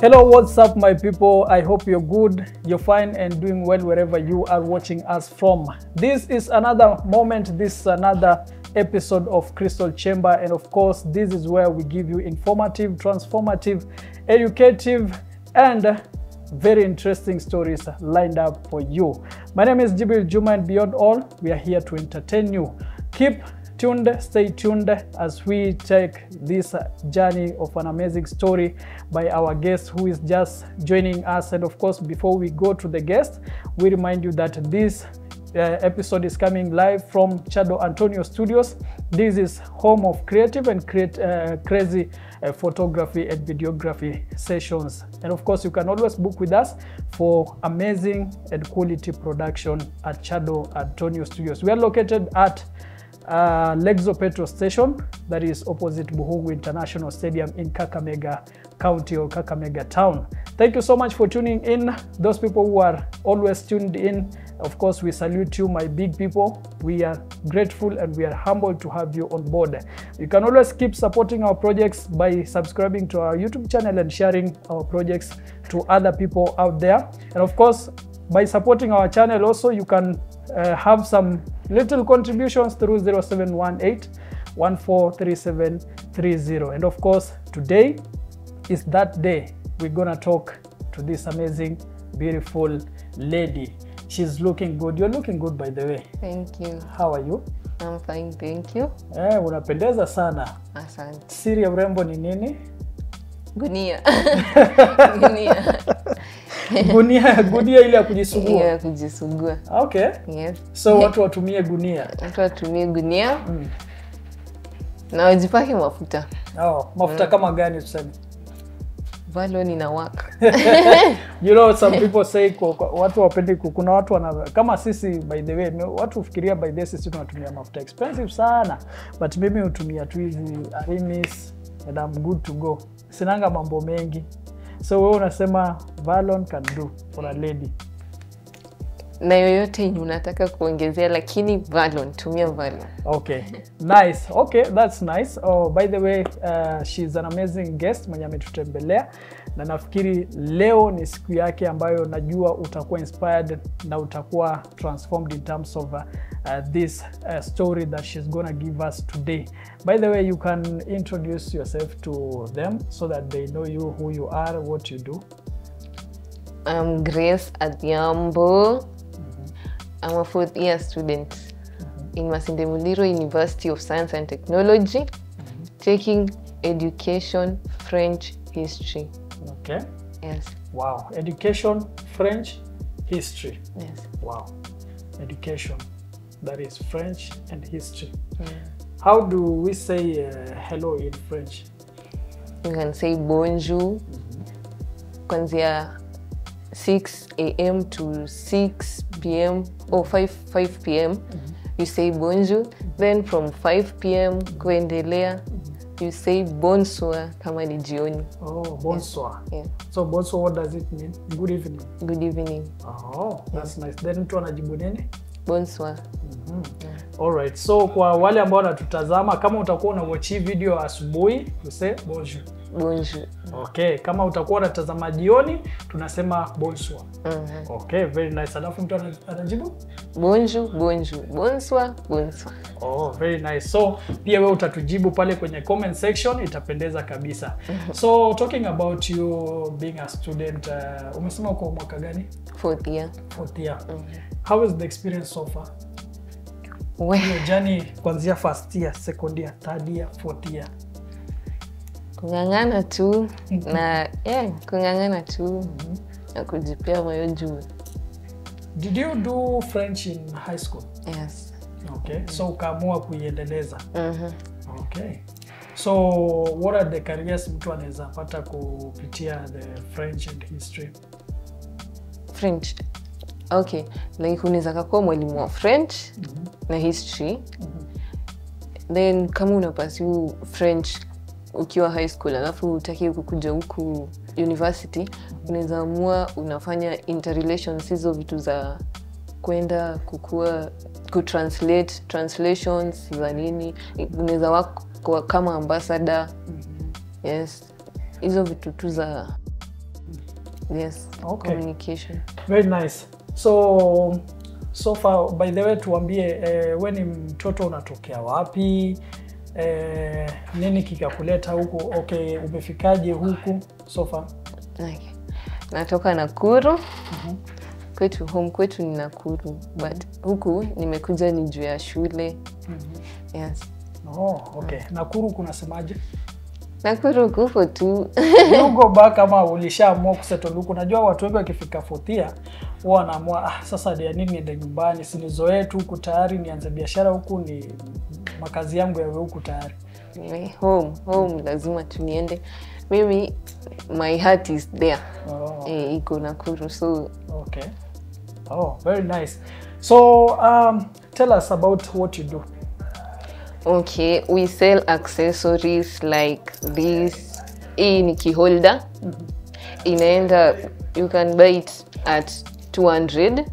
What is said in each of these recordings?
Hello, what's up, my people? I hope you're good, you're fine, and doing well wherever you are watching us from. This is another moment, this is another episode of Crystal Chamber, and of course, this is where we give you informative, transformative, educative, and very interesting stories lined up for you. My name is Jibril Juma, and beyond all, we are here to entertain you. Keep tuned, stay tuned as we take this journey of an amazing story by our guest who is just joining us. And of course, before we go to the guest, we remind you that this episode is coming live from Chado Antonio Studios. This is home of creative and crazy photography and videography sessions. And of course, you can always book with us for amazing and quality production at Chado Antonio Studios. We are located at Lexo Petrol Station, that is opposite Buhungu International Stadium in Kakamega County or Kakamega Town. Thank you so much for tuning in. Those people who are always tuned in, of course, we salute you, my big people. We are grateful and we are humbled to have you on board. You can always keep supporting our projects by subscribing to our YouTube channel and sharing our projects to other people out there. And of course, by supporting our channel also, you can have some little contributions through 0718 143730. And of course, today is that day we're gonna talk to this amazing, beautiful lady. She's looking good. You're looking good, by the way. Thank you. How are you? I'm fine, thank you. Unapendeza sana. Asante. Siri ya urembo ni nini? Gunia. Gunia. Gunia, gunia ile ya kujisugua. Yeah, kujisugua. Okay. Yes. So watu watumie gunia. Watu watumie gunia. Na wajipake mafuta. Oh, mafuta kama gani tuseme? Valon inawaka. You know, some people say watu wapendi, kuna watu wana kama sisi, by the way, watu hufikiria by the sisi tunatumia mafuta expensive sana, but mimi hutumia tu hizi Arimis and I'm good to go. Sinanga mambo mengi. So wewe unasema Valon can do for a lady. Na yoyote yenye unataka kuongezea, lakini Valon, tumia Valon. Okay. Nice. Okay, that's nice. Oh, by the way, she's an amazing guest mwenye ametutembelea, na nafikiri leo ni siku yake ambayo najua utakuwa inspired na utakuwa transformed in terms of this story that she's gonna give us today. By the way, you can introduce yourself to them so that they know you, who you are, what you do. I'm Grace Adhiambo. I'm a fourth year student in Masinde Muliro University of Science and Technology, taking education, French, history. Okay. Yes. Wow. Education, French, history. Yes. Wow. Education, that is French and history. How do we say hello in French? You can say bonjour. Kwanzia 6 a.m. to 6 p.m. or 5 p.m. You say bonjour. Then from 5 p.m. kuendelea, you say bonsoir kama ni jioni. Oh, bonsoir. Yeah. So bonsoir, what does it mean? Good evening. Good evening. Oh, that's nice. Then mtu anajibu nini? Bonsoir. All right. So kwa wale ambao wanatutazama, kama utakuwa una watch hii video asubuhi, you say bonjour. Bonjour. Okay, kama utakuwa unatazama jioni, tunasema bonsoir. Okay, very nice. Alafu mtu anajibu? Bonjour, bonjour. Bonsoir, bonsoir. Oh, very nice. So pia wewe utatujibu pale kwenye comment section, itapendeza kabisa. So talking about you being a student, umesema uko mwaka gani? Fourth year. Fourth year. How is the experience so far? Well, your journey kuanzia first year, second year, third year, fourth year. Kung'ang'ana tu na kung'ang'ana tu na kujipea moyo juu. Did you do French in high school? Yes. Okay. So ukaamua kuiendeleza. Okay. So what are the careers mtu anaweza pata kupitia the French and history? French. Okay, like unaweza kuwa mwalimu wa French na history. Then kama una pursue French ukiwa high school alafu utaki kukuja huku university, unaweza amua unafanya interrelations, hizo vitu za kwenda kukua kutranslate, translations za nini, unaweza work kama ambassador. Yes, hizo vitu tu za Yes. Okay. Communication. Very nice. So far, by the way, tuambie, we ni mtoto unatokea wapi? Nini kikakuleta huku? Okay, umefikaje huku so far? Okay. Natoka Nakuru. Kwetu, home kwetu ni Nakuru, but huku nimekuja ni juu ya shule. Yes. Oh, okay. Nakuru kunasemaje? Nakuru kuko tu. You go back ama ulishaamua kusettle huku? Najua watu wengi wakifika fourth year huwa wanaamua, ah, sasa ya nini niende nyumbani, si nizoee tu huku tayari, nianze biashara huku, ni makazi yangu yawe huku tayari. Home lazima tuniende. Mimi my heart is there. Oh. Iko Nakuru, so Okay. Oh, very nice. So, tell us about what you do. Okay, we sell accessories like this. Hii ni key holder. Inaenda, you can buy it at 200.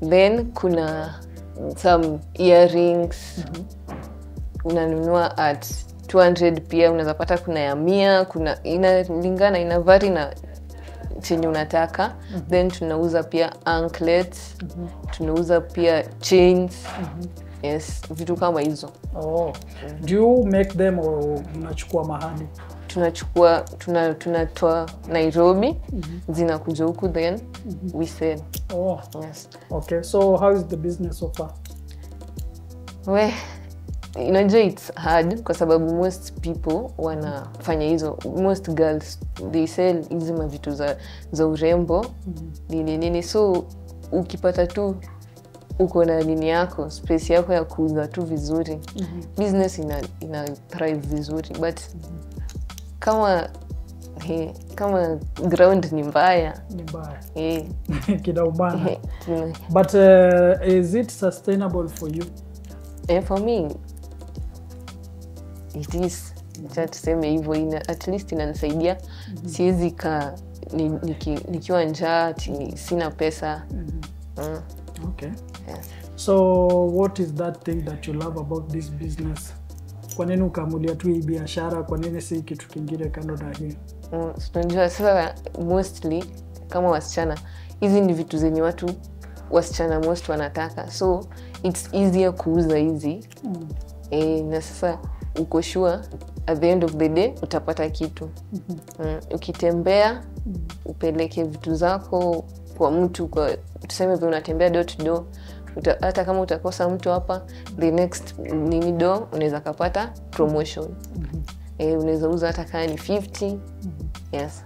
Then kuna some earrings. Unanunua at 200 pia, unaweza pata kuna ya 100, kuna inalingana, ina vary na chenye unataka. Then tunauza pia anklets, tunauza pia chains. Yes, vitu kama hizo. Oh. Do you make them or mnachukua mahali? Tunachukua, tunatoa Nairobi, zinakuja huku, then we sell. Oh, Yes. okay. So how is the business so far? We, unajua it's hard kwa sababu most people wanafanya hizo, most girls they sell hizi mavitu za urembo, nini nini, so ukipata tu uko na nini yako, space yako ya kuuza tu vizuri, business ina thrive vizuri, but kama ground ni mbaya. Ni mbaya. Kinaumana. But is it sustainable for you? For me it is. Acha tuseme hivyo, at least inanisaidia. Siwezi kaa nikiwa njaa ati sina pesa. Okay. Yes. So what is that thing that you love about this business? Kwa nini ukaamulia tu hii biashara? Kwa nini si kitu kingine kando na hii? Tunajua sasa mostly kama wasichana, hizi ni vitu zenye watu wasichana most wanataka, so it's easier kuuza hizi. Na sasa uko sure at the end of the day utapata kitu. Ukitembea upeleke vitu zako kwa mtu, kwa tuseme vile unatembea door to door, hata kama utakosa mtu hapa, the next nini door unaweza kapata promotion. Unaweza uza hata kama ni 50. Yes.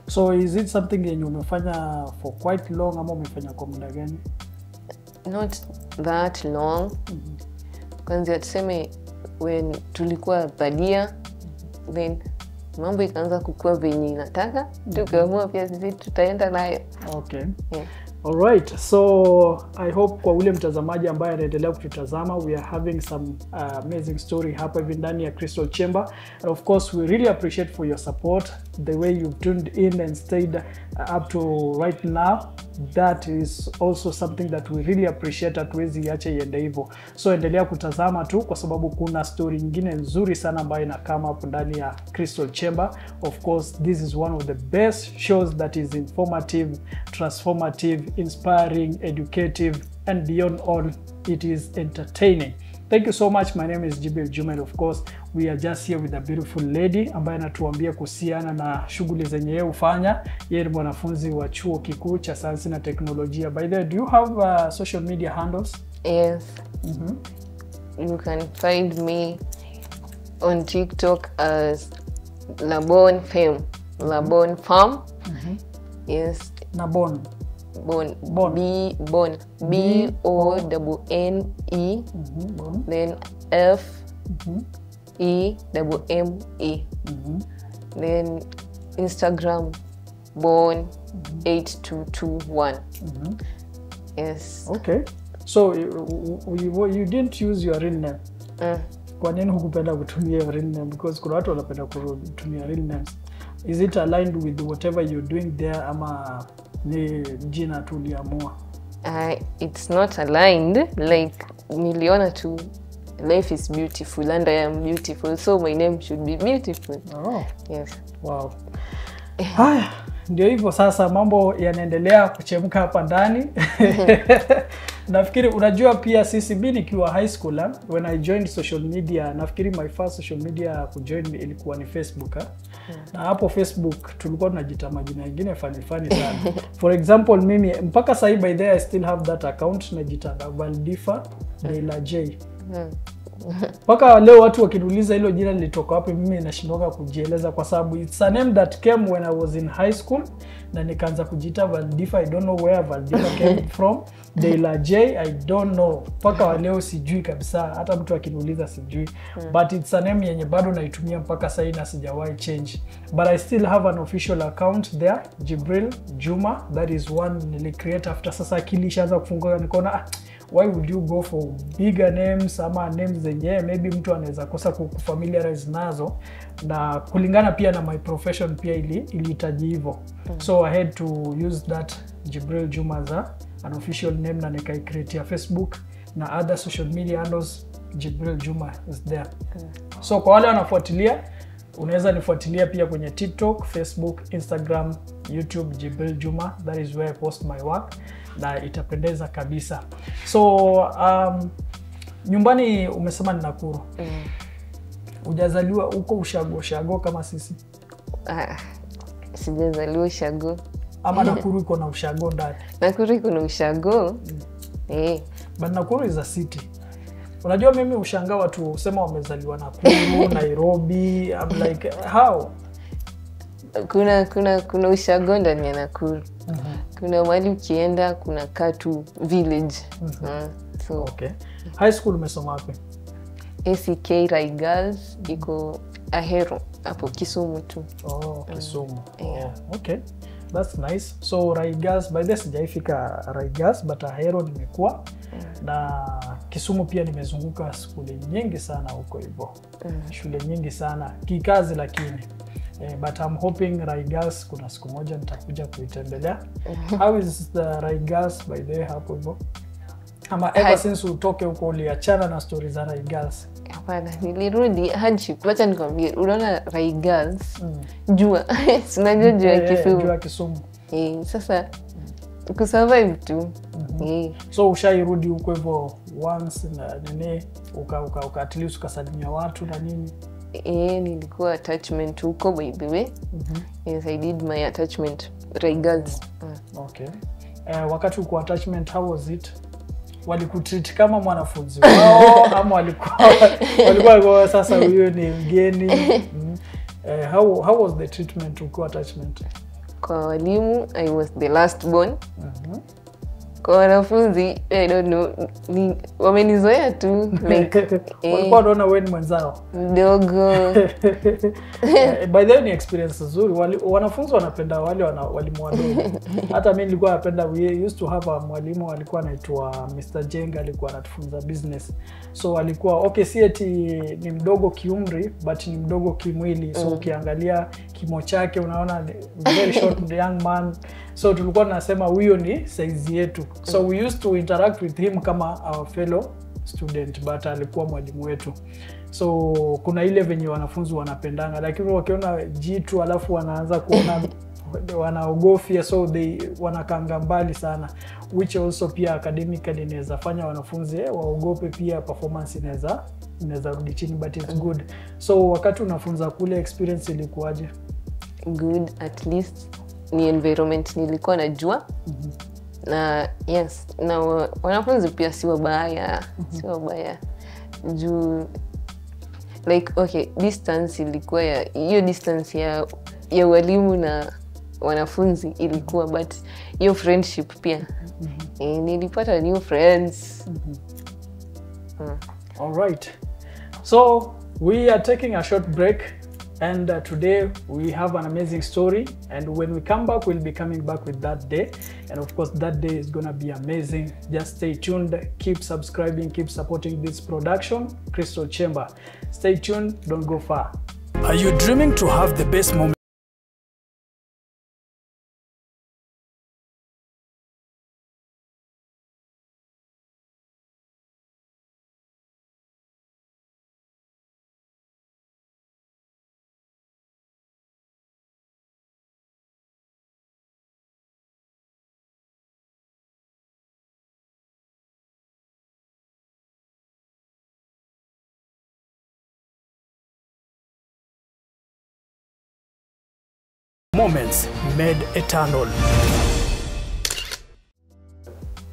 So is it something yenye umefanya for quite long ama umefanya kwa muda gani? Not that long. Kwanzia tuseme when tulikuwa third year, then mambo ikaanza kukua venye inataka, tukaamua pia sisi tutaenda nayo. Okay. Yeah. Alright, so I hope kwa ule mtazamaji ambaye anaendelea kututazama, we are having some amazing story hapa hivi ndani ya Crystal Chamber, and of course we really appreciate for your support, the way you've tuned in and stayed up to right now. That is also something that we really appreciate. Hatuwezi iache iende hivyo, so endelea kutazama tu kwa sababu kuna story nyingine nzuri sana ambayo ina come up ndani ya Crystal Chamber. Of course this is one of the best shows that is informative, transformative, inspiring, educative, and beyond all it is entertaining. Thank you so much. My name is Jibil Juma, and of course we are just here with a beautiful lady ambaye anatuambia kuhusiana na shughuli zenye yeye hufanya. Yeye ni mwanafunzi wa chuo kikuu cha sayansi na teknolojia. By the way, do you have social media handles? Yes. You can find me on TikTok as Labone Fam. Labone Farm. Yes. Nabon. Bon. Bon. B Bon. B O double N E. Bon. Then F E double M E. Then Instagram Bon 8221. Yes. Okay. So you didn't use your real name. Kwa nini hukupenda kutumia your real name? Because kuna watu wanapenda kutumia real names. Is it aligned with whatever you're doing there ama ni jina tu uliamua? It's not aligned. Like niliona tu life is beautiful and I am beautiful, so my name should be beautiful. Oh. Yes. Wow. Haya, Ndio hivyo sasa, mambo yanaendelea kuchemka hapa ndani. Nafikiri unajua pia sisi, mi nikiwa high school, when I joined social media, nafikiri my first social media kujoin ilikuwa ni Facebook. Na hapo Facebook tulikuwa tunajita majina mengine funny funny sana. For example, mimi mpaka sahii, by the way, I still have that account, najita Valdifa de la J. Mpaka leo watu wakiniuliza hilo jina lilitoka wapi, mimi nashindwanga kujieleza kwa sababu it's a name that came when I was in high school na nikaanza kujiita Valdifa. I don't know where Valdifa came from. De la J, I don't know. Mpaka wa leo sijui kabisa, hata mtu akiniuliza sijui. But it's a name yenye bado naitumia mpaka sahii na sijawahi change. But I still have an official account there, Jibril Juma. That is one nilicreate after sasa akili ishaanza kufunguka, nikaona why would you go for bigger names ama names zenye maybe mtu anaweza kosa kufamiliarize nazo, na kulingana pia na my profession pia ilihitaji hivyo. So I had to use that Jibril Juma as an official name na nikaicreate ya Facebook na other social media handles, Jibril Juma is there. So kwa wale wanafuatilia, unaweza nifuatilia pia kwenye TikTok, Facebook, Instagram, YouTube, Jibril Juma. That is where I post my work na itapendeza kabisa. So nyumbani umesema ni Nakuru. Hujazaliwa huko ushago ushago kama sisi? Ah, sijazaliwa ushago. Ama Nakuru iko na ushago ndani? Nakuru iko na ushago. Eh. But Nakuru is a city. Unajua mimi ushangaa watu husema wamezaliwa Nakuru, Nairobi. I'm like, how? Kuna ushago ndani ya Nakuru. Kuna mahali ukienda kuna katu village. So Okay. High school umesoma wapi? ACK Rai Girls iko Ahero hapo Kisumu tu. Oh, Kisumu. Yeah. Oh, okay. That's nice. So Rai Girls, by the way sijaifika Rai Girls, but Ahero nimekuwa. Na Kisumu pia nimezunguka shule nyingi sana huko hivyo. Shule nyingi sana kikazi lakini. But I'm hoping Rai Girls kuna siku moja nitakuja kuitembelea. How is the Rai Girls by the way hapo hivyo? Ama ever since utoke huko uliachana na stories za Rai Girls? Hapana, nilirudi hardship. Wacha nikwambie, unaona Rai Girls, jua. Si unajua jua ya Kisumu. Jua Kisumu. Eh, sasa kusurvive tu. Eh. So ushairudi huko hivyo once na nini, uka at least ukasalimia watu na nini? Eh, nilikuwa attachment huko by the way. Yes, I did my attachment Rai Girls. Okay. Wakati uko attachment, how was it? Walikutreat kama mwanafunzi wao ama walikuwa sasa huyo ni mgeni? How was the treatment uko attachment? Kwa walimu, I was the last born. Kwa wanafunzi, I don't know, ni wamenizoea tu like Walikuwa wanaona wewe ni mwenzao. Mdogo. By the way ni experience nzuri. Wanafunzi wanapenda wale walimu wadogo. Hata mimi nilikuwa napenda, we used to have a mwalimu alikuwa anaitwa Mr. Jenga, alikuwa anatufunza business. So alikuwa okay, si eti ni mdogo kiumri but ni mdogo kimwili. So ukiangalia kimo chake unaona ni very short young man. So tulikuwa tunasema huyo ni size yetu. So we used to interact with him kama our fellow student, but alikuwa mwalimu wetu. So kuna ile venye wanafunzi wanapendanga, lakini wakiona jitu alafu wanaanza kuona wanaogofia, so they wanakanga mbali sana, which also pia academically inaweza fanya wanafunzi waogope, pia performance inaweza rudi chini, but it's good. So wakati unafunza kule, experience ilikuwaje? Good, at least ni environment nilikuwa najua na yes, na wanafunzi pia si wabaya, si wabaya juu like okay, distance ilikuwa ya hiyo distance ya walimu na wanafunzi ilikuwa, but hiyo friendship pia, nilipata new friends. All right. So we are taking a short break, and today we have an amazing story. And when we come back, we'll be coming back with that day. And of course, that day is gonna be amazing. Just stay tuned, keep subscribing, keep supporting this production, Crystal Chamber. Stay tuned, don't go far. Are you dreaming to have the best moment? Moments made eternal.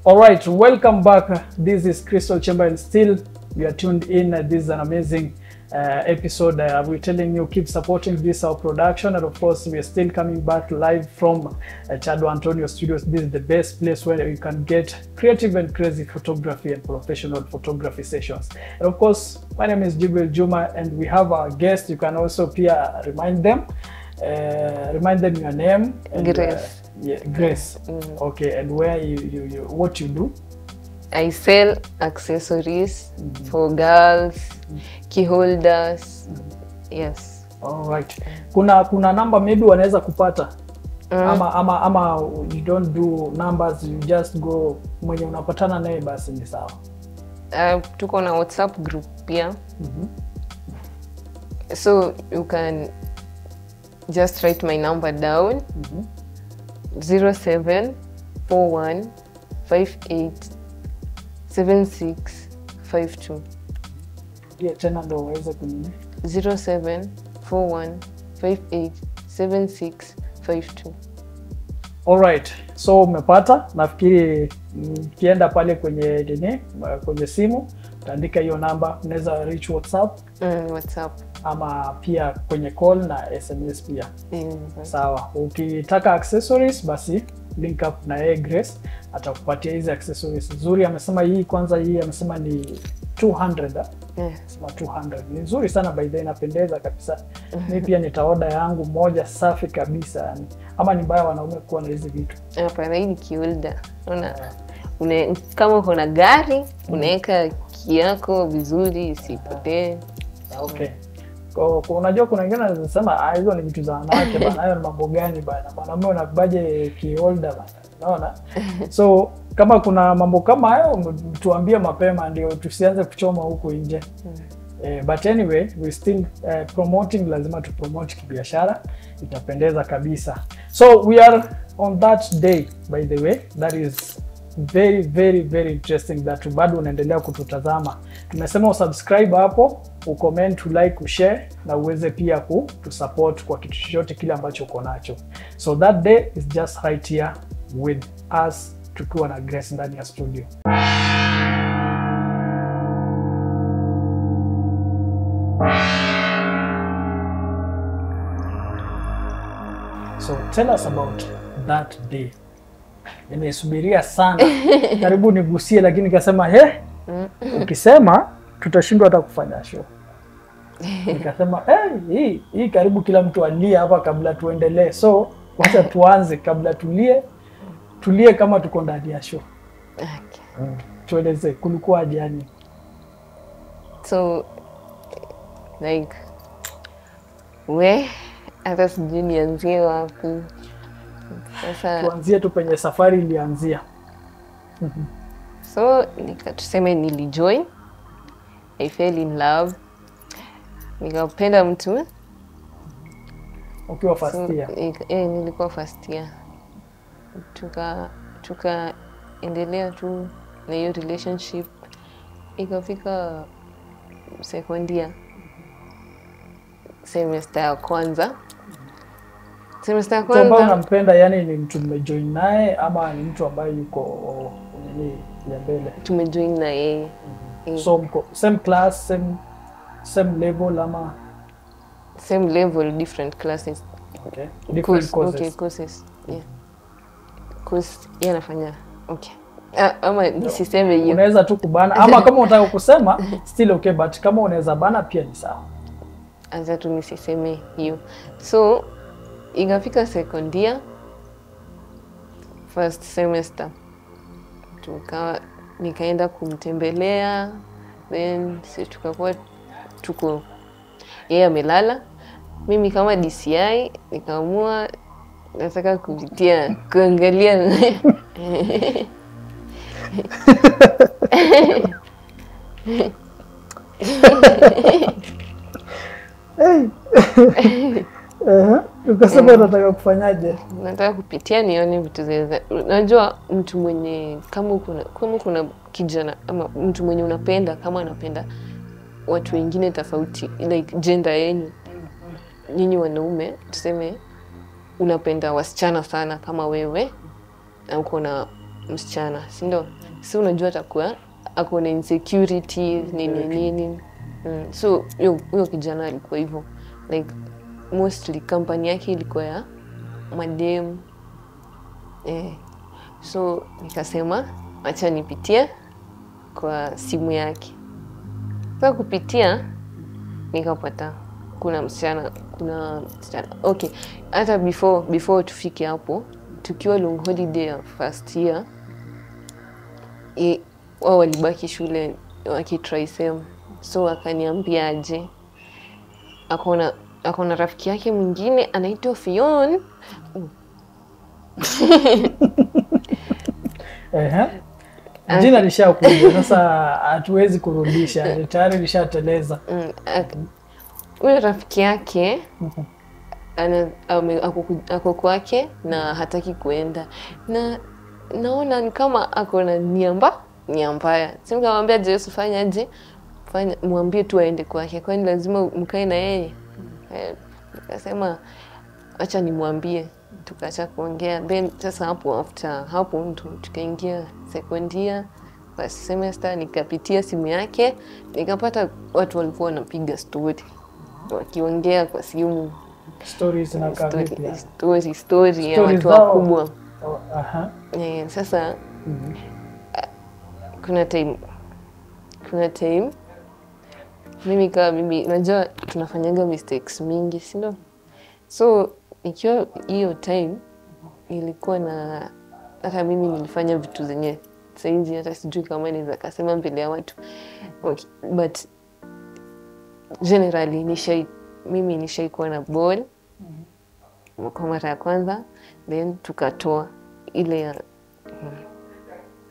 All right, welcome back. This is Crystal Chamber and still you are tuned in. This is an amazing episode. We're telling you keep supporting this our production, and of course we are still coming back live from Chado Antonio Studios. This is the best place where you can get creative and crazy photography and professional photography sessions. And of course, my name is Jibril Juma, and we have our guest. You can also Pia remind them your name and Grace. Yeah, Grace. Okay, and where you what you do? I sell accessories for girls, key holders. Yes. All right. Kuna number maybe wanaweza kupata. Ama you don't do numbers, you just go mwenye unapatana naye basi ni sawa. Tuko na WhatsApp group pia. So you can just write my number down. 0741 58 7652. Yeah, tena ndo uweze kunini. 0741 58 7652. All right. So umepata, nafikiri mkienda pale kwenye nini, kwenye simu utaandika hiyo namba, unaweza reach WhatsApp. WhatsApp ama pia kwenye call na SMS pia. Sawa. Ukitaka accessories basi link up na yeye Grace atakupatia hizi accessories nzuri. Amesema hii kwanza, hii amesema ni 200. Yeah. Amesema 200. Ni nzuri sana by the way, inapendeza kabisa. Mimi pia nitaoda yangu moja safi kabisa yani. Ama ni mbaya wanaume kuwa na hizi vitu. Hapana, hii ni kiolda. Unaona? Kama uko na gari, unaweka key yako vizuri isipotee. Okay. Kwa unajua kuna wengine wanasema hizo ni vitu za wanawake bana, hayo ni mambo gani bana? Mwanamume unabaje key holder bana? Unaona? So kama kuna mambo kama hayo tuambie mapema ndio tusianze kuchoma huku nje. But anyway, we still promoting, lazima tu promote kibiashara, itapendeza kabisa. So we are on that day, by the way, that is very very very interesting that bado unaendelea kututazama. Tumesema usubscribe hapo, ucomment, ulike, ushare na uweze pia kutusupport kwa kitu chochote kile ambacho uko nacho. So that day is just right here with us tukiwa na Grace ndani ya studio. So tell us about that day. Nimesubiria sana. Karibu nigusie lakini nikasema ukisema tutashindwa hata kufanya show. Nikasema hii karibu kila mtu alie hapa kabla tuendelee. So wacha tuanze kabla tulie kama tuko ndani ya show. Okay. Tueleze kulikuwaje yani? So like we hata sijui nianzie wapi. Sasa tuanzie tu penye safari ilianzia. So tuseme nilijoin, I fell in love, nikapenda mtu. Ukiwa first year? Nilikuwa first year. Tukaendelea tu na hiyo relationship, ikafika second year, semester ya kwanza. Semester ya kwanza. Mtu ambaye unampenda yani ni mtu mmejoin naye ama ni mtu ambaye yuko nini ya mbele? Tumejoin na yeye. So mko same class, same level ama same level, different classes. Okay. Different courses. Okay, courses. Yeah. Course yeye anafanya. Okay. Ama nisiseme hiyo. Unaweza tu kubana ama kama unataka kusema still okay, but kama unaweza bana pia ni sawa. Acha tu nisiseme hiyo. So ikafika second year, first semester, nikaenda kumtembelea, then tukakuwa tuko yeye amelala, mimi kama DCI nikaamua nataka kupitia kuangalia. Hey. Ukasema unataka kufanyaje? Nataka kupitia nione vitu zile. Unajua mtu mwenye kama kuna kijana ama mtu mwenye unapenda, kama anapenda watu wengine tofauti, like gender yenu. Nyinyi wanaume tuseme unapenda wasichana sana kama wewe na uko na msichana, si ndio? Si unajua atakuwa ako na insecurities nini nini. So huyo kijana alikuwa hivyo, like mostly company yake ilikuwa ya madem. So nikasema acha nipitie kwa simu yake. Sasa kupitia nikapata kuna msichana. Okay, hata before tufike hapo, tukiwa long holiday ya first year, wao walibaki shule wakitry same. So akaniambia aje akona rafiki yake mwingine anaitwa Fion. Jina lishakuja sasa, hatuwezi kurudisha, tayari lishateleza. Huyo rafiki yake ako kwake na hataki kuenda, na naona ni kama ako na nia mbaya. Si nikamwambia Yesu fanya aje, mwambie tu aende kwake, kwani lazima mkae na yeye? Nikasema acha nimwambie. Tukaacha kuongea. Then sasa hapo after hapo ndo tukaingia second year first semester, nikapitia simu yake nikapata watu walikuwa wanapiga story wakiongea kwa simu. Stories na kavipi? Story ya watu wakubwa. Sasa kuna time mimi kama mimi najua tunafanyaga mistakes mingi, si ndio? So nikiwa hiyo time nilikuwa na hata mimi nilifanya vitu zenye saizi hata sijui kama naweza kusema mbele ya watu. Okay, but generally mimi nishaikuwa na ball kwa mara ya kwanza, then tukatoa ile ya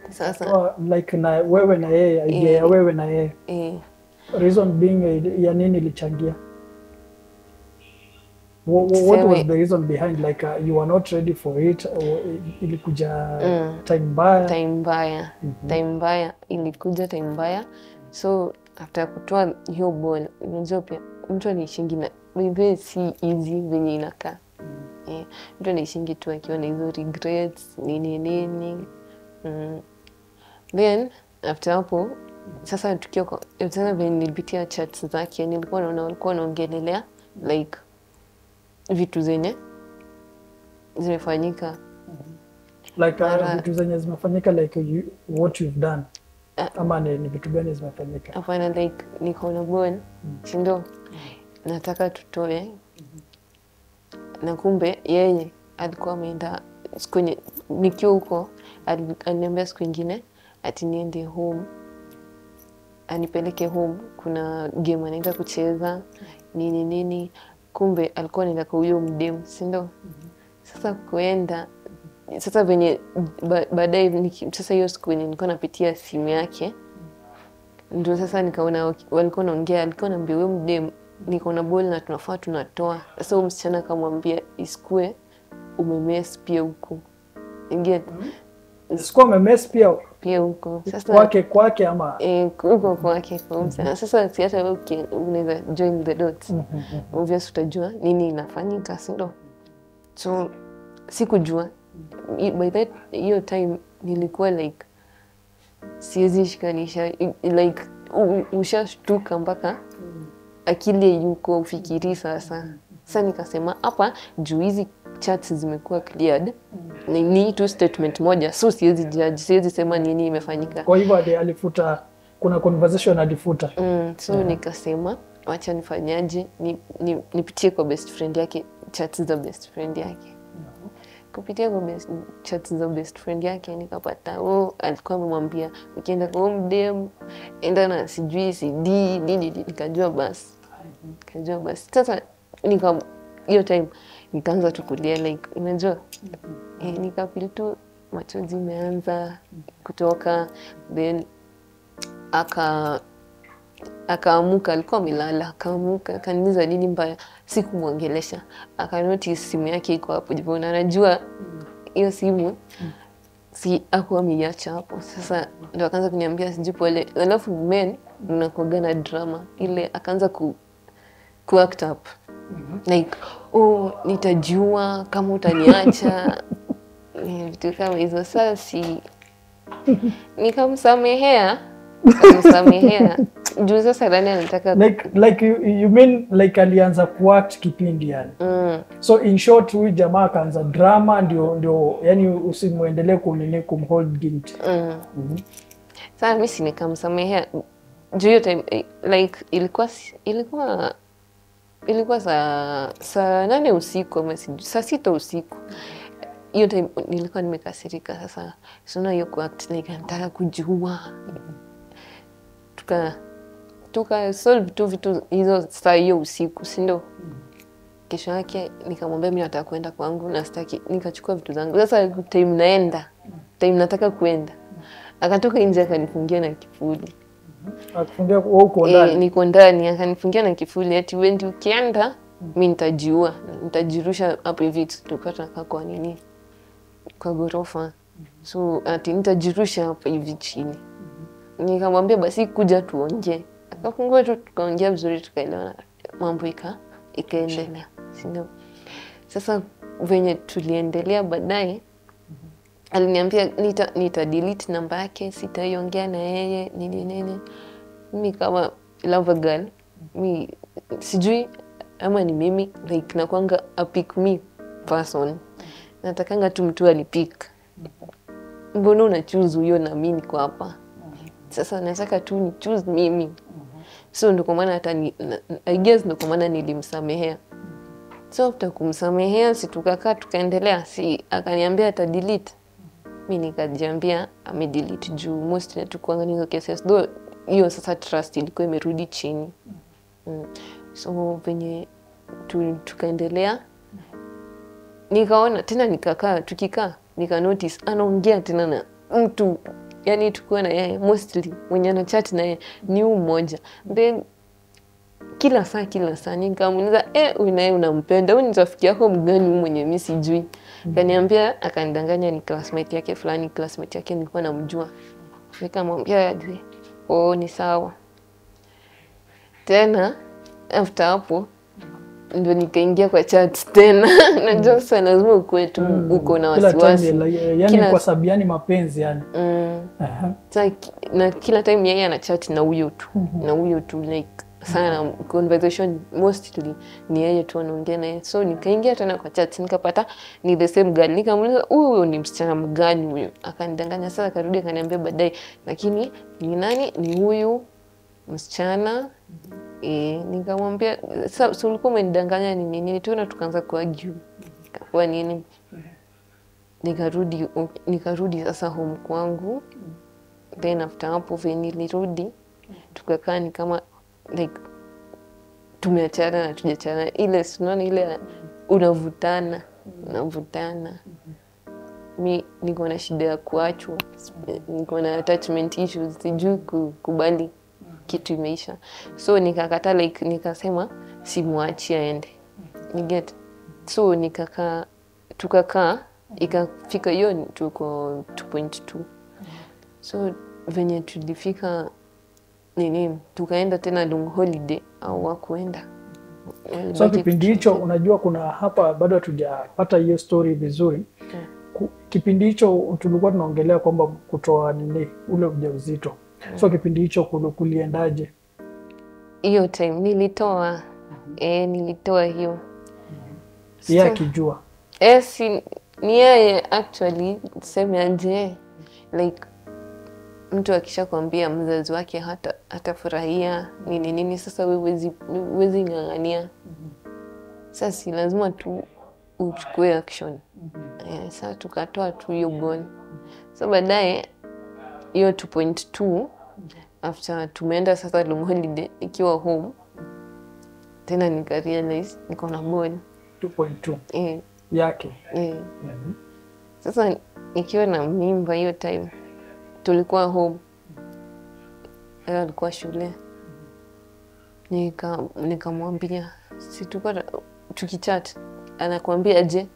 sasa like na wewe na yeye, idea ya wewe na yeye. Reason being ya nini ilichangia? What was the reason behind, like you were not ready for it, or ilikuja time mbaya? Time mbaya, ilikuja time mbaya. So after kutoa hiyo ball, unajua pia mtu anaishingi na maybe si easy venye inakaa. Mtu anaishingi tu akiwa na hizo regrets nini nini. Then after hapo sasa tukiwa kwa sasa venye nilipitia chats zake, nilikuwa naona walikuwa wanaongelelea like vitu zenye zimefanyika. Like vitu zenye zimefanyika, like what you've done. Ama ni vitu gani zimefanyika? Hapana, like niko na ball, si ndio? Nataka tutoe. Na kumbe yeye alikuwa ameenda siku nikiwa huko, aliniambia siku nyingine ati niende home, anipeleke home, kuna game anaenda kucheza nini nini. Kumbe alikuwa anaenda kwa huyo mdemu, si ndio? Sasa kuenda sasa venye baadaye sasa hiyo siku nilikuwa napitia simu yake, ndio sasa nikaona walikuwa wanaongea, alikuwa anambia huyo mdemu niko na ball na tunafaa tunatoa. Sasa huyo msichana akamwambia isikue umemess pia huko. Ingia isikue umemess pia huko. Sasa kwake ama huko kwake kwa msichana. Sasa si hata wewe unaweza join the dots. Obviously utajua nini inafanyika, si ndio? So sikujua. By that hiyo time nilikuwa like siwezi shikanisha, like ushashtuka mpaka akili yuko ufikiri sasa. Sasa nikasema hapa juu hizi chats zimekuwa cleared, ni tu statement moja, so siwezi judge, siwezi sema nini imefanyika. Kwa hivyo alifuta, kuna conversation alifuta. So nikasema wacha nifanyaje, nipitie kwa best friend yake, chats za best friend yake. Kupitia kwa chats za best friend yake nikapata alikuwa amemwambia ukienda kwa mdem enda na sijui CD nini. Nikajua basi. Sasa nika hiyo time nikaanza tu kulia, like unajua nikafeel tu machozi imeanza kutoka. Then akaamuka, alikuwa amelala, akaamuka akaniuliza nini mbaya. Sikumuongelesha, akanotice simu yake iko hapo juu, na anajua hiyo simu si hakuwa ameiacha hapo. Sasa ndio akaanza kuniambia sijui pole. Alafu men mnakuwaga na drama ile, akaanza ku act up. Like, oh, nitajua kama utaniacha. Vitu kama hizo. Sasa si nikamsamehea. Juu sasa nani anataka like you mean like alianza kuact kipindi yani. So in short huyu jamaa akaanza drama ndio yani usimuendelee kunini kumhold guilt. Sasa mimi si nikamsamehea. Juu hiyo time like ilikuwa saa 8 usiku ama saa 6 usiku. Hiyo time nilikuwa nimekasirika sasa. Sio hiyo kuact like nataka kujua. Tuka solve tu vitu hizo saa hiyo usiku, si ndio? Kesho yake nikamwambia mimi nataka kwenda kwangu na sitaki, nikachukua vitu zangu. Sasa time naenda, time nataka kwenda. Akatoka nje akanifungia na kifuli. Akafungia huko ndani? Niko ndani, akanifungia na kifuli ati wewe ndio ukienda mimi nitajiua, nitajirusha hapo hivi. Tulikuwa tunakaa kwa nini? Kwa ghorofa. So ati nitajirusha hapo hivi chini. Nikamwambia basi kuja tuongee. Akafungua tu tukaongea vizuri tukaelewana, mambo ikaendelea. Sio? Sasa venye tuliendelea baadaye aliniambia nita delete namba yake, sitaiongea na yeye nini nini. Mimi kama lover girl, mimi sijui ama ni mimi like nakuanga a pick me person. Natakanga tu mtu anipick. Mbona una choose huyo na mimi niko hapa? Sasa nataka tu ni choose mimi. So ndio kwa maana hata I guess ndio kwa maana nilimsamehea. So after kumsamehea si tukakaa tukaendelea, si akaniambia ata delete. Mimi nikajiambia ame delete juu mostly tukuanga hizo cases, though hiyo sasa trust ilikuwa imerudi chini. So venye tukaendelea nikaona tena nikakaa tukikaa nika notice anaongea tena na mtu, yani tukuwa na yeye mostly mwenye ana chat na yeye ni huyu mmoja. Then kila saa nikamuuliza unaye unampenda, huyu ni rafiki yako mgani mwenye mimi sijui? Akaniambia, akanidanganya ni classmate yake fulani, classmate yake nilikuwa namjua. Nikamwambia aje, oh ni sawa. Tena after hapo ndio nikaingia kwa chat tena. Najua sana lazima ukue tu uko na wasiwasi. Yani kwa sababu yani mapenzi yani. Na kila time yeye ana chat na huyo tu. Na huyo tu like sana conversation mostly ni yeye tu anaongea naye. So nikaingia tena kwa chat nikapata ni the same girl. Nikamuuliza huyu ni msichana mgani huyu? Akanidanganya. Sasa akarudi akaniambia baadaye lakini ni nani? Ni huyu msichana. Nikamwambia sasa ulikuwa umenidanganya ni nini? Tena tukaanza kuargue. Kwa nini? Nikarudi sasa home kwangu. Then after hapo nilirudi tukakaa ni kama like tumeachana na tujachana, ile unaona ile unavutana. Mi niko na shida ya kuachwa, niko na attachment issues, sijui kukubali kitu imeisha. So nikakataa, like nikasema simuachi aende. You get? So nikakaa, tukakaa ikafika hiyo tuko 2.2. So venye tulifika nini tukaenda tena long holiday au wakuenda. So kipindi hicho unajua kuna hapa bado hatujapata hiyo story vizuri. Kipindi hicho tulikuwa tunaongelea kwamba kutoa nini ule ujauzito. So kipindi hicho kuliendaje? Hiyo time nilitoa. Nilitoa hiyo. Yeye akijua. Si ni yeye actually sema aje like mtu akishakwambia mzazi wake hatafurahia nini nini, sasa wewe huwezi ng'ang'ania. Sasa si lazima tu uchukue action. Sasa tukatoa tu hiyo ball. So baadaye hiyo 2.2 after tumeenda sasa long holiday ikiwa home tena nika realize niko na ball 2.2 yake. Sasa nikiwa na mimba hiyo time tulikuwa home, alikuwa shule. Nikamwambia si tulikuwa tukichat, anakuambia je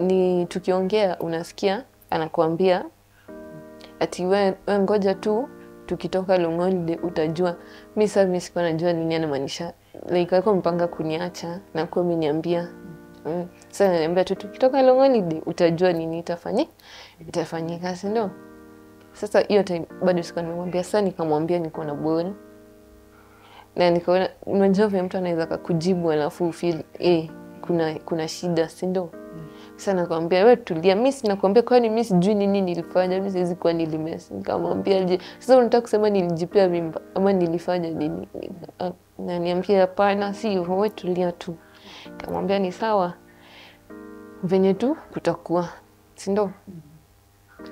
ni tukiongea unasikia anakuambia ati wewe ngoja tu tukitoka long holiday utajua. Mimi sasa mimi sikuwa najua nini anamaanisha Like alikuwa mpanga kuniacha na kuwa ameniambia. Sasa ananiambia tu tukitoka long holiday utajua nini itafanyika, si ndio? Sasa hiyo time bado sikuwa nimemwambia. Sasa nikamwambia niko na ball. Na nikaona unajua vile mtu anaweza kukujibu alafu feel kuna shida, si ndio? Sasa nakwambia wewe tulia, mimi sinakwambia kwani mimi sijui nini nilifanya, mimi siwezi kuwa nilimess. Nikamwambia je, sasa unataka kusema nilijipea mimba ama nilifanya nini? Na niambia hapana, si hivyo, wewe tulia tu. Nikamwambia ni sawa, venye tu kutakuwa, si ndio?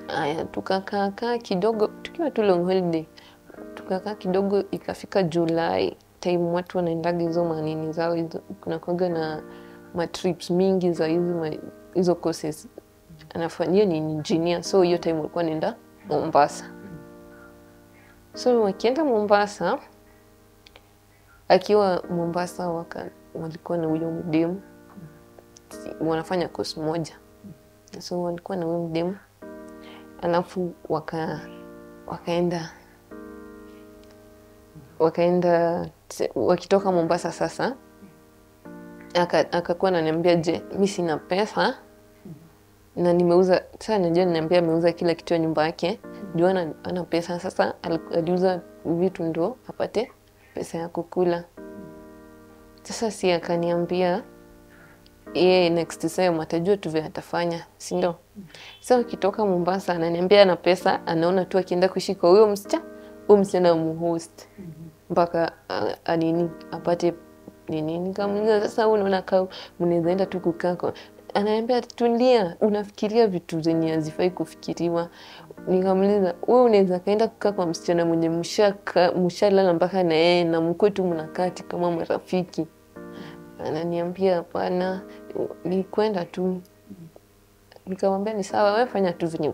Aya, tukakaa kidogo tukiwa tu long holiday. Tukakaa kidogo ikafika July time watu wanaendaga hizo manini zao hizo, kuna kuwaga na ma trips mingi za hizo courses. Anafanyia ni engineer, so hiyo time walikuwa wanaenda Mombasa. So wakienda Mombasa, akiwa Mombasa walikuwa na huyo mdemu, wanafanya course moja. So walikuwa na huyo mdemu, alafu wakaenda wakitoka Mombasa. Sasa akakuwa ananiambia je, mimi sina pesa na nimeuza. Sasa najua ananiambia ameuza kila kitu ya nyumba yake, juu ana pesa. Sasa aliuza vitu ndo apate pesa ya kukula. Sasa si akaniambia yeye next time atajua tu vile atafanya, si ndio? Sasa akitoka Mombasa ananiambia ana pesa, anaona tu akienda kuishi kwa huyo msichana muhost mpaka anini apate nini. Nikamuuliza sasa unaona kama mnaweza enda tu kukaa kwa? Ananiambia tulia, unafikiria vitu zenye hazifai kufikiriwa. Nikamuuliza wewe unaweza kaenda kukaa kwa msichana mwenye mshalala mpaka na yeye na mko tu mnakaa kama marafiki? Ananiambia hapana, ni kwenda tu. Nikamwambia ni sawa, wewe fanya tu venye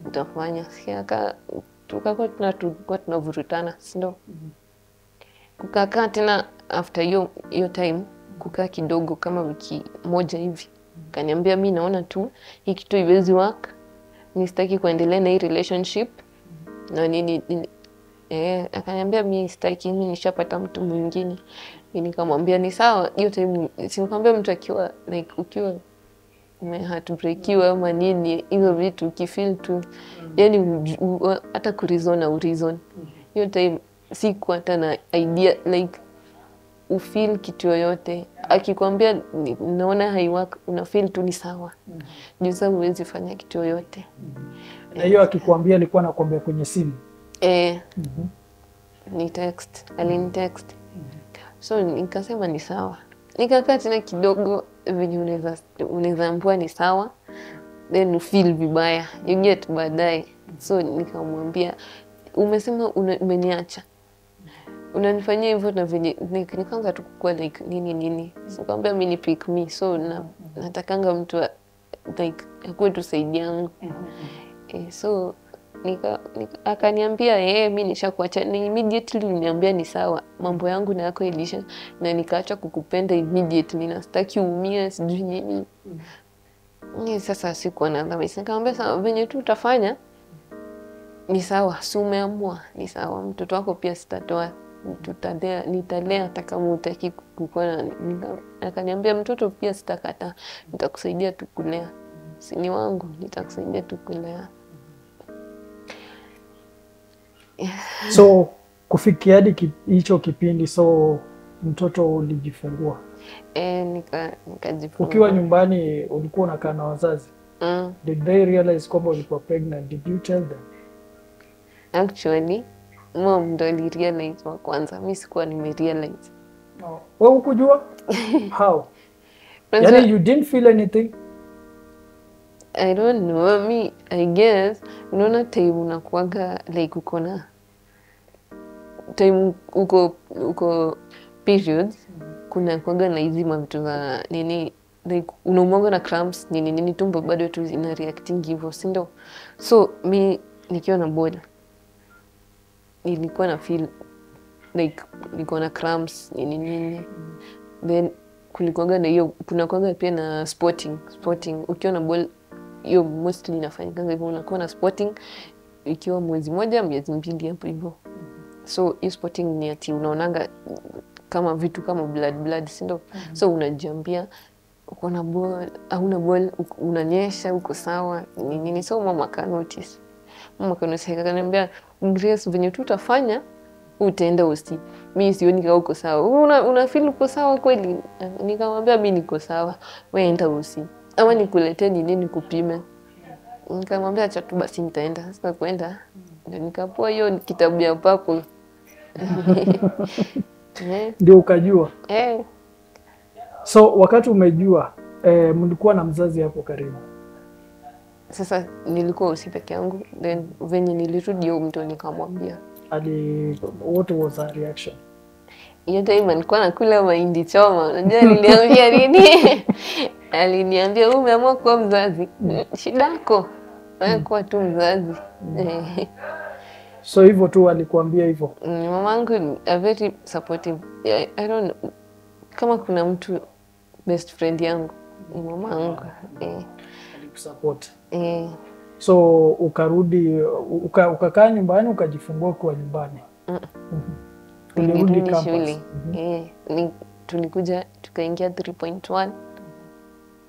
utafanya. Sikia tukakuwa tunavurutana, si ndio? Kukaa tena after hiyo time, kukaa kidogo kama wiki moja hivi. Kaniambia mimi naona tu hii kitu haiwezi work, mimi sitaki kuendelea na hii relationship na nini. Akaniambia mimi sitaki, mimi nishapata mtu mwingine. Mimi nikamwambia ni sawa. Hiyo time simkwambia mtu akiwa like ukiwa umeheartbreakiwa ama nini, hizo vitu ukifeel tu, yani hata kureason na ureason. Hiyo time sikuwa hata na idea like ufeel kitu yoyote. Akikwambia naona haiwork, una feel tu ni sawa. Juu sasa huwezi fanya kitu yoyote. Na hiyo akikwambia alikuwa anakuambia kwenye simu? Ni text, alinitext. So nikasema ni sawa. Nikakaa tena kidogo venye unaweza ambiwa ni sawa, then ufeel vibaya, you get baadaye. So nikamwambia umesema umeniacha, unanifanyia hivyo na venye nikaanza tu kukua like nini nini. So nikamwambia mimi ni pick me, so natakanga mtu like akuwe tu side yangu. So akaniambia mimi nishakuacha. Ni immediately niambia ni sawa, mambo yangu na yako ilisha, na nikaacha kukupenda immediately, na sitaki uumie sijui nini. Ni sasa sikuwa na dhambi. Nikamwambia sawa, venye tu utafanya ni sawa, si umeamua ni sawa, mtoto wako pia sitatoa, nitalea hata kama hutaki kukua na. Akaniambia mtoto pia sitakataa, nitakusaidia tu kulea, si ni wangu, nitakusaidia tu kulea. So kufikia hadi hicho kipindi, so mtoto ulijifungua? Nikajifungua. Ukiwa nyumbani ulikuwa unakaa na wazazi? Did they realize kwamba ulikuwa pregnant? Did you tell them? Actually, mom ndo alirealize wa kwanza. Mimi sikuwa nimerealize. No. Wewe hukujua? How? Yani you didn't feel anything? I don't know. Me, I guess, unaona time unakuwaga like uko na time uko periods, kuna kuwaga na hizi mavitu za nini, like unaumwaga na cramps nini nini, tumbo bado tu ina reacting hivyo, si ndio? So mi nikiwa na ball nilikuwa na feel like niko na cramps nini nini. Then kulikuwaga na hiyo, kuna kuwaga pia na spotting. Ukiwa na ball hiyo mostly inafanyika hivyo, unakuwa na spotting ikiwa mwezi moja, miezi mbili hapo hivyo. So hiyo spotting ni ati unaonanga kama vitu kama blood, si ndio? So unajiambia uko na ball, hauna ball, unanyesha, uko sawa, ni nini. So mama ka notice. Mama ka notice akaniambia, Grace, venye tu utafanya utaenda usi. Mimi sioni kama uko sawa. Una feel uko sawa kweli? Nikamwambia mimi niko sawa. Wewe enda usi. Ama nikuletee nini nikupime. Nikamwambia acha tu basi nitaenda. Sasa kwenda ndio nikapoa hiyo kitabu ya purple. Ndio ukajua. So wakati umejua, mlikuwa na mzazi hapo karibu? Sasa nilikuwa usi peke yangu, then venye nilirudi huyo mtu nikamwambia. What was her reaction? Hiyo time alikuwa nakula mahindi choma. Unajua aliniambia nini? Aliniambia wewe umeamua kuwa mzazi. Shidako. Wewe kuwa tu mzazi. So hivyo tu alikuambia hivyo? Mamangu a very supportive. I don't know. Kama kuna mtu best friend yangu ni mamangu. Alikusupport. So ukarudi, ukakaa nyumbani, ukajifungua kwa nyumbani? Ulirudi shule. Tulikuja tukaingia 3.1.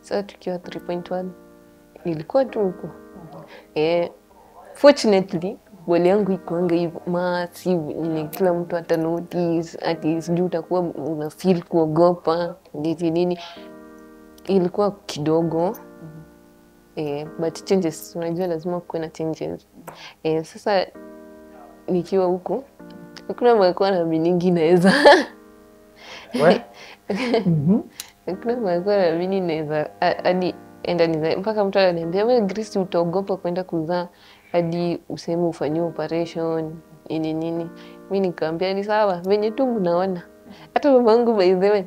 So tukiwa 3.1 nilikuwa tu huko. Fortunately boli yangu ikuanga hivyo massive, ni kila mtu ata notice, ati sijui utakuwa una feel kuogopa nini nini. Ilikuwa kidogo. But changes, unajua lazima kuwe na changes. Sasa nikiwa huko hakuna mwaka na miningi naweza. Hakuna mwaka na mimi naweza hadi enda nizae. Mpaka mtu ananiambia wewe Grace utaogopa kwenda kuzaa hadi useme ufanyiwe operation nini nini. Mimi nikamwambia ni sawa, venye tu mnaona. Hata mamangu by the way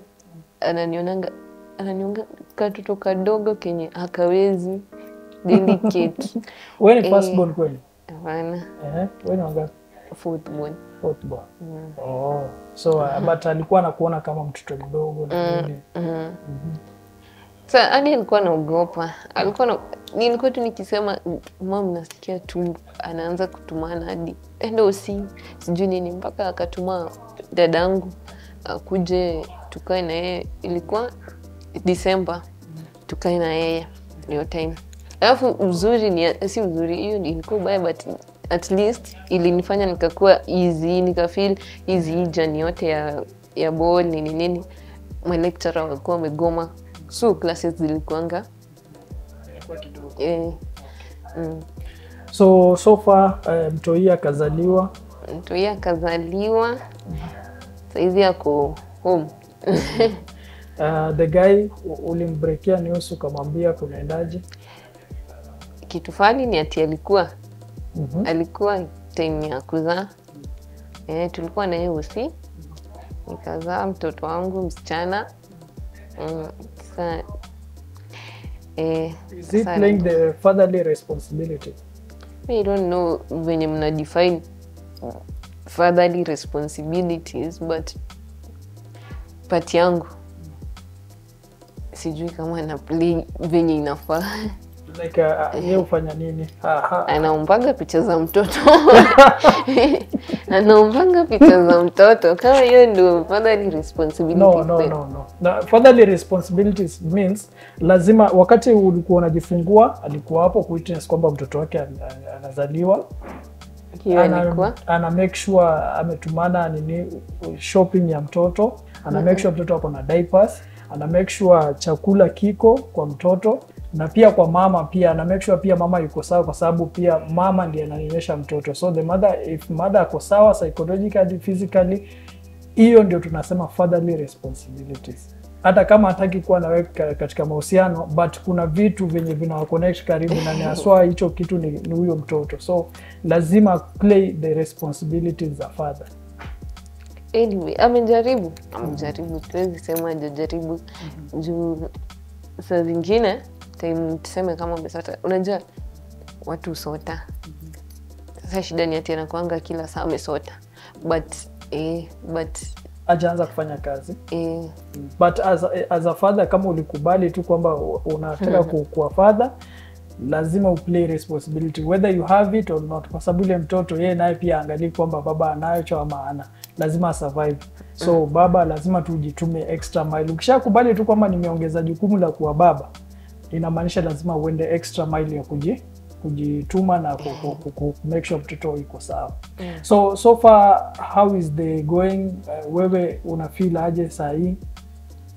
ananionanga, ananionga katoto kadogo kenye hakawezi delicate. Wewe ni first born kweli? Hapana. Wewe ni wangapi? Fourth born. Fourth born. Oh, so but alikuwa anakuona kama mtoto mdogo na nini? So hadi alikuwa anaogopa. Alikuwa nilikuwa tu nikisema mama nasikia tumbo, anaanza kutumana hadi enda usi sijui nini, mpaka akatuma dadangu akuje tukae na yeye. Ilikuwa December, tukae na yeye hiyo time. Alafu uzuri ni si uzuri, hiyo ilikuwa baya, but at least ilinifanya nikakuwa easy, nikafeel easy journey yote ya ball nini nini. My lecturer walikuwa wamegoma, so classes zilikuanga kidogo. So far mtoi akazaliwa. Mtoi akazaliwa. Saizi ako home. The guy ulimbreakia news ukamwambia kunaendaje? Kitu fani ni ati alikuwa alikuwa time ya kuzaa. Tulikuwa na yeye usi. Nikazaa mtoto wangu msichana. Is he playing the fatherly responsibility? I don't know venye mna define fatherly responsibilities, but part yangu sijui kama na play venye inafaa. Like yeye hufanya nini? Anaombaga picha za mtoto. Anaombaga picha za mtoto. Kama hiyo ndio fatherly responsibilities. No. Na fatherly responsibilities means lazima wakati ulikuwa unajifungua alikuwa hapo kuwitness kwamba mtoto wake anazaliwa. Ana make sure ametumana nini shopping ya mtoto, ana make sure mtoto ako na diapers, ana make sure chakula kiko kwa mtoto na pia kwa mama pia ana make sure pia mama yuko sawa, kwa sababu pia mama ndiye ananyonyesha mtoto. So the mother, if mother ako sawa psychologically, physically, hiyo ndio tunasema fatherly responsibilities. Hata kama hataki kuwa na wewe katika mahusiano, but kuna vitu vyenye vina connect karibu na ni haswa hicho kitu ni huyo mtoto. So lazima play the responsibilities za father. Anyway, amejaribu, tuwezi sema hajajaribu. Juu saa zingine time tuseme kama umesota, unajua watu sota. Sasa shida ni ati anakuanga kila saa amesota. But hajaanza kufanya kazi. But as a father, kama ulikubali tu kwamba unataka kuwa father, Lazima uplay responsibility whether you have it or not, kwa sababu ile mtoto yeye naye pia angalii kwamba baba anacho ama ana, lazima survive. So baba lazima tujitume extra mile. Ukishakubali tu kwamba nimeongeza jukumu la kuwa baba, inamaanisha lazima uende extra mile ya kujituma na ku make sure mtoto yuko sawa. So far how is the going? Wewe una feel aje saa hii?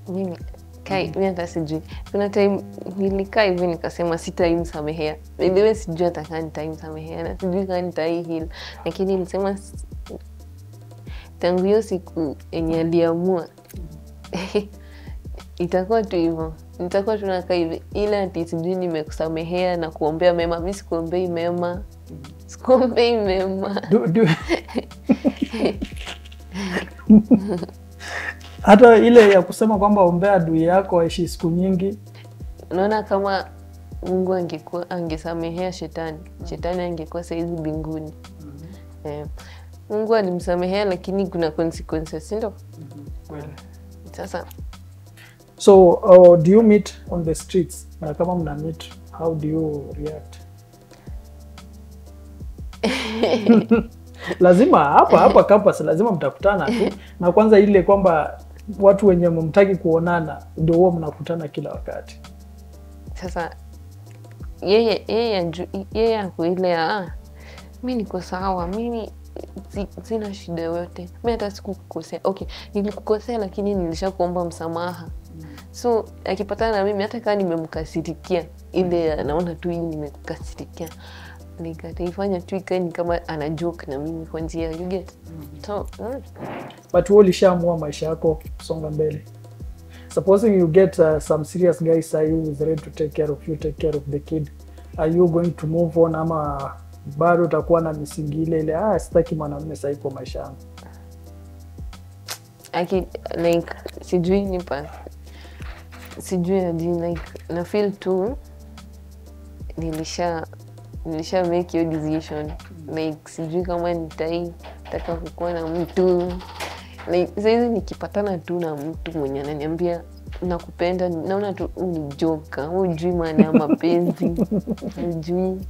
Mimi kai mimi hata sijui. Kuna time nilikaa hivi nikasema sitaimsamehea. By sijui hata kama nitaimsamehea na sijui kama nitai heal. Lakini nilisema tangu hiyo siku yenye aliamua itakuwa tu hivyo. Nitakuwa tunakaa hivi, ila ati sijui nimekusamehea na kuombea mema. Mimi sikuombei mema. Sikuombei mema. Hata ile ya kusema kwamba ombea adui yako aishi siku nyingi. Unaona kama Mungu angekuwa angesamehea shetani, shetani angekuwa saizi mbinguni. Mungu alimsamehea lakini kuna consequences, si ndio? Well. Sasa so do you meet on the streets? Na kama mna meet, how do you react? Lazima hapa campus lazima mtakutana tu. Na kwanza ile kwamba watu wenye mumtaki kuonana ndio huwa mnakutana kila wakati. Sasa yeye ako ile mimi niko sawa, mimi sina shida yoyote. Mimi hata sikukukosea. Okay, nilikukosea lakini nilishakuomba msamaha. So akipatana na mimi hata kama nimemkasirikia, ile naona tu hii nimekukasirikia, nikataifanya tu ikae ni kama ana joke na mimi kwa njia, you get. So but wewe ulishaamua maisha yako kusonga mbele. Supposing you get some serious guys who is ready to take care of you, take care of the kid, are you going to move on ama bado utakuwa na misingi ile ile, sitaki mwanamume sasa kwa maisha yangu? Like sijui nipa sijui hadi like na feel tu nilisha make your decision. Like sijui kama nitaitaka kukuwa na mtu. Like saizi nikipatana tu na mtu mwenye ananiambia nakupenda, naona tu ni joke, hujui maana ya mapenzi, hujui.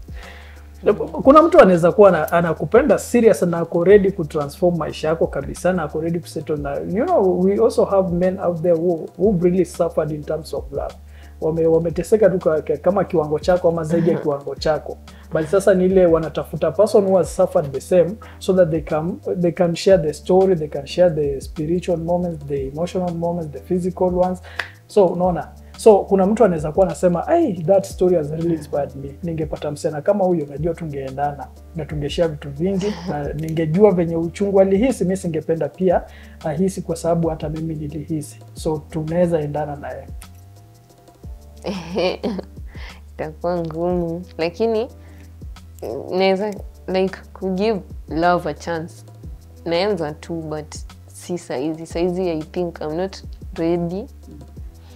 Kuna mtu anaweza kuwa anakupenda serious na ako ready ku transform maisha yako kabisa na ako ready ku settle na, you know, we also have men out there who really suffered in terms of love. Wameteseka tu kama kiwango chako ama zaidi ya kiwango chako. But sasa ni ile wanatafuta person who has suffered the same so that they can share the story, they can share the spiritual moments, the emotional moments, the physical ones. So unaona, so kuna mtu anaweza kuwa anasema, hey, that story has really inspired me. Ningepata msichana kama huyo, najua tungeendana na tungeshare vitu vingi na ningejua venye uchungu alihisi, mimi singependa pia ahisi kwa sababu hata mimi nilihisi. So tunaweza endana naye. Itakuwa ngumu, lakini naweza like give love a chance. Naweza tu, but si saizi. Saizi I think I'm not ready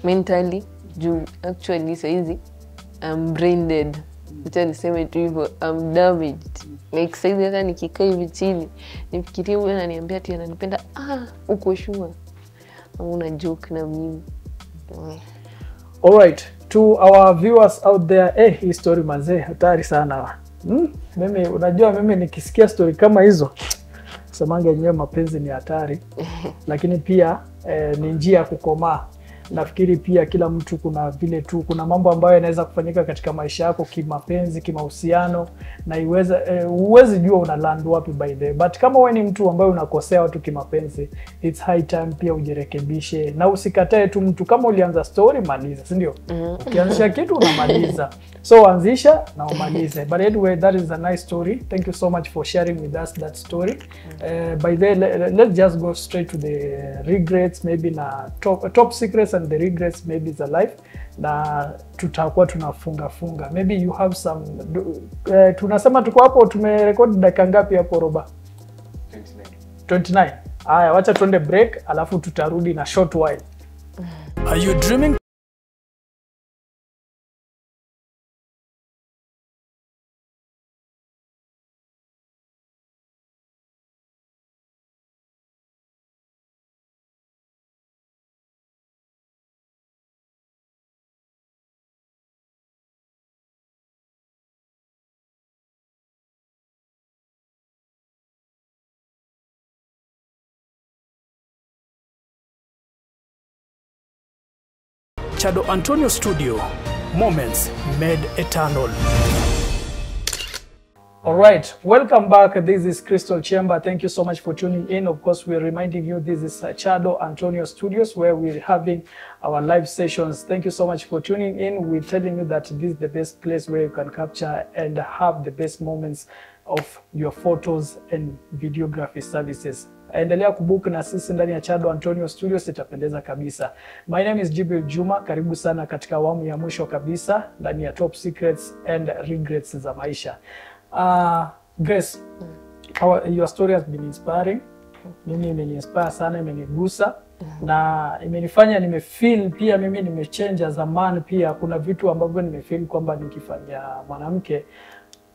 mentally. Juu actually saizi I'm brain dead. Acha niseme tu hivyo, I'm damaged. Like saizi hata nikikaa hivi chini nifikirie huyu ananiambia ati ananipenda, uko sure? Una joke na mimi. All right, to our viewers out there, hii story manze hatari sana. Mimi unajua mimi nikisikia story kama hizo semanga yenyewe mapenzi ni hatari. Lakini pia ni njia ya kukomaa. Nafikiri pia kila mtu kuna vile tu kuna mambo ambayo yanaweza kufanyika katika maisha yako kimapenzi, kimahusiano, na iweza huwezi jua una land wapi by the way. But kama wewe ni mtu ambaye unakosea watu kimapenzi, it's high time pia ujirekebishe na usikatae tu mtu. Kama ulianza story maliza, si ndio? Ukianzisha kitu unamaliza. So anzisha na umalize. But anyway, that is a nice story. Thank you so much for sharing with us that story. By the way, let's just go straight to the regrets, maybe na top secrets and the regrets maybe the life, na tutakuwa tunafunga funga. Maybe you have some tunasema tuko hapo, tumerekodi dakika ngapi hapo Roba? 29. Haya, wacha tuende break alafu tutarudi na short while. Are you dreaming Chado Antonio Studio, moments made eternal. All right, welcome back. This is Crystal Chamber. Thank you so much for tuning in. Of course, we're reminding you this is Chado Antonio Studios, where we're having our live sessions. Thank you so much for tuning in. We're telling you that this is the best place where you can capture and have the best moments of your photos and videography services. Endelea kubook na sisi ndani ya Chado Antonio Studios, itapendeza kabisa. My name is Jibril Juma. Karibu sana katika awamu ya mwisho kabisa ndani ya Top Secrets and Regrets za maisha. Grace, your story has been inspiring. Mimi imeniinspire sana, imenigusa na imenifanya nimefeel pia mimi nimechange as a man pia. Kuna vitu ambavyo nimefeel kwamba nikifanya mwanamke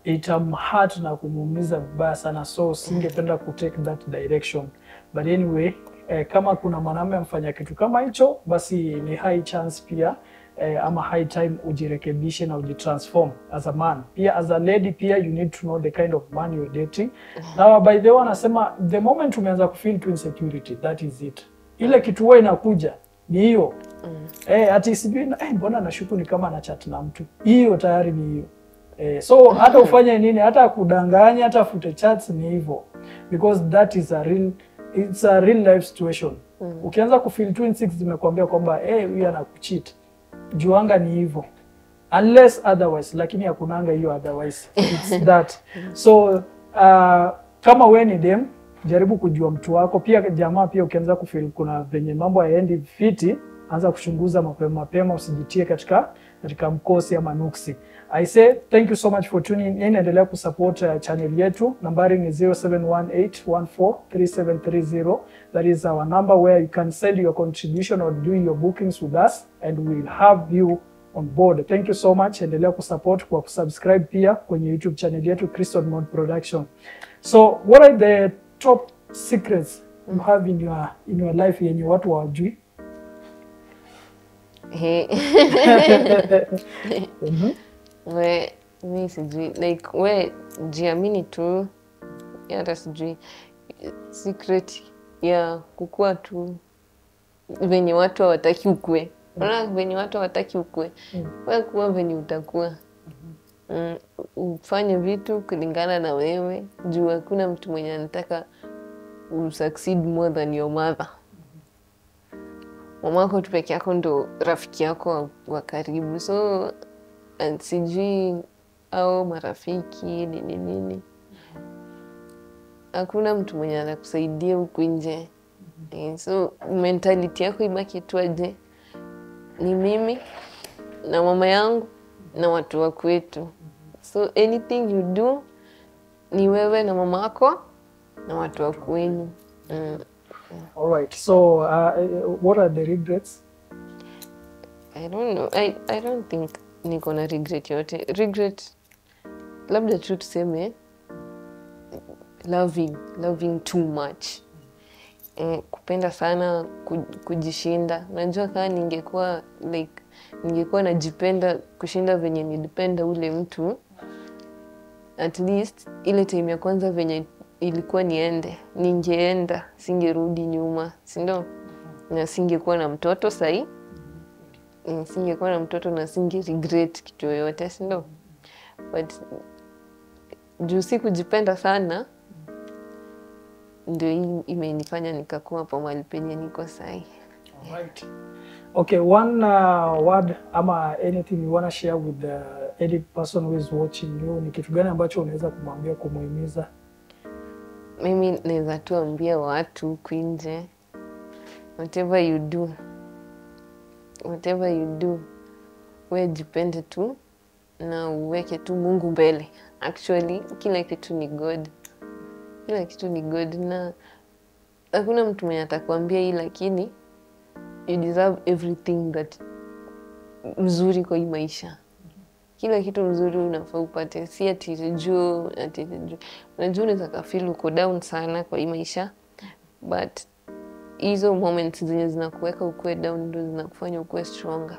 itamhurt na kumuumiza vibaya sana, so singependa ku take that direction. But anyway, kama kuna mwanamume amfanya kitu kama hicho, basi ni high chance pia ama high time ujirekebishe na ujitransform as a man. Pia as a lady pia you need to know the kind of man you're dating. Now by the way, anasema the moment umeanza kufeel to insecurity, that is it. Ile kitu huwa inakuja ni hiyo. Ati sijui mbona nashuku ni kama anachat na mtu. Hiyo tayari ni hiyo. So hata ufanye nini, hata kudanganya, hata fute chats ni hivyo. Because that is a real, it's a real life situation. Ukianza kufeel twin six zimekuambia kwamba huyu anakucheat, juanga ni hivyo. Unless otherwise, lakini hakunanga hiyo otherwise. It's that. So kama wewe ni dem, jaribu kujua mtu wako. Pia jamaa pia ukianza kufeel kuna venye mambo hayaendi fiti, anza kuchunguza mapema mapema, usijitie katika mkosi ama nuksi. I say thank you so much for tuning in. Endelea kusupport channel yetu. Nambari ni 0718143730. That is our number where you can send your contribution or do your bookings with us and we'll have you on board. Thank you so much. Endelea kusupport kwa kusubscribe pia kwenye YouTube channel yetu Crystal Mode Production. So what are the top secrets you have in your life yenye watu hawajui? Hey. We, mi sijui, like we jiamini tu, hata sijui secret ya kukua tu venye watu hawataki ukue. Unaona venye watu hawataki ukue, we kuwa venye utakuwa. Ufanye vitu kulingana na wewe, juu hakuna mtu mwenye anataka usucceed more than your mother. Mamako tu peke yako ndo rafiki yako wa karibu. So and sijui au marafiki nini nini, hakuna mtu mwenye anakusaidia huku nje. So mentality yako ibaki tu aje, ni mimi na mama yangu na watu wa kwetu. So anything you do ni wewe na mama yako na watu wa kwenu. All right. So what are the regrets? I don't know. I don't think niko na regret yote. Regret labda tu tuseme loving too much. Kupenda sana, kujishinda. Unajua kama ningekuwa like ningekuwa najipenda kushinda venye nilipenda ule mtu, at least ile time ya kwanza venye ilikuwa niende, ningeenda, singerudi nyuma, si ndio? Na singekuwa na mtoto sahi. Singekuwa na mtoto na singe regret kitu yoyote, si ndio? But juu sikujipenda sana ndio imenifanya nikakuwa hapo mahali penye niko sahi. Alright. Okay, one word ama anything you wanna share with any person who is watching you, ni kitu gani ambacho unaweza kumwambia, kumuhimiza? Mimi naweza tu ambia watu huku nje, whatever you do, wewe jipende tu na uweke tu Mungu mbele. Actually, kila kitu ni God. Kila kitu ni God, na hakuna mtu mwenye atakwambia hii, lakini you deserve everything that mzuri kwa hii maisha. Kila kitu mzuri unafaa upate, si ati juu, ati juu. Unajua unaweza kafeel uko down sana kwa hii maisha, but hizo moments zenye zinakuweka ukue down ndio zinakufanya ukue stronger.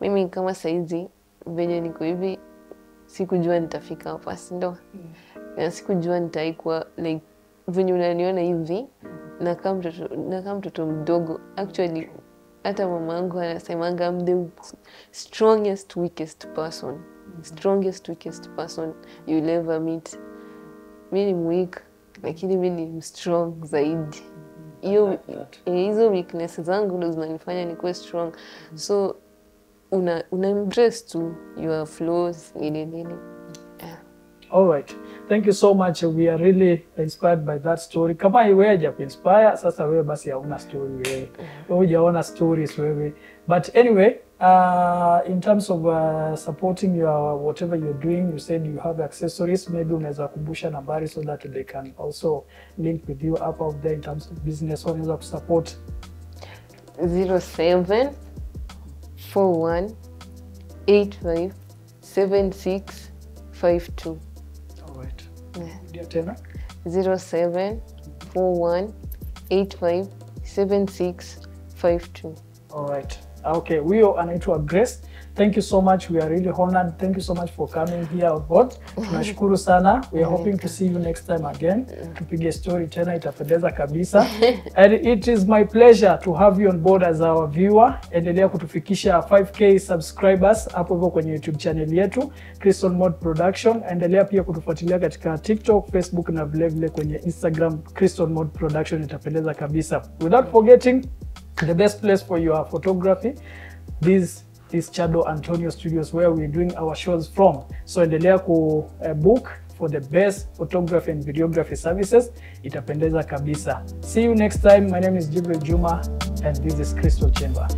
Mimi kama saizi venye niko hivi, sikujua nitafika hapa, si ndio? Na sikujua nitaikuwa like venye unaniona hivi, na kama mtoto mdogo. Actually Hata mama yangu anasemanga I'm the strongest weakest person. Strongest weakest person you'll ever meet. Mi ni weak, lakini mi ni strong zaidi. Hiyo hizo weakness zangu ndo zinanifanya nikuwe strong. So una embrace tu your flaws, nini nini. Yeah. All right. Thank you so much. We are really inspired by that story. Kama wewe hajakuinspire, sasa wewe basi hauna story wewe. Wewe hujaona stories wewe. But anyway, in terms of supporting your whatever you're doing, you said you have accessories. Maybe unaweza kumbusha nambari so that they can also link with you up out there in terms of business. Unaweza kusupport. 07 41 85 76 52. All right. Yeah. Rudia tena. 07 41 85 76 52. All right. Okay, huyo anaitwa Grace. Thank you so much. We are really honored. Thank you so much for coming here on board. Tunashukuru sana. We are hoping to see you next time again. Tupige story tena, itapendeza kabisa. And it is my pleasure to have you on board as our viewer. Endelea kutufikisha 5K subscribers hapo hivyo kwenye YouTube channel yetu Crystal Mode Production. Endelea pia kutufuatilia katika TikTok, Facebook na vilevile kwenye Instagram Crystal Mode Production, itapendeza kabisa. Without forgetting the best place for your photography, this is Chado Antonio Studios where we're doing our shows from. So endelea ku book for the best photography and videography services, itapendeza kabisa. See you next time. My name is Jibril Juma and this is Crystal Chamber.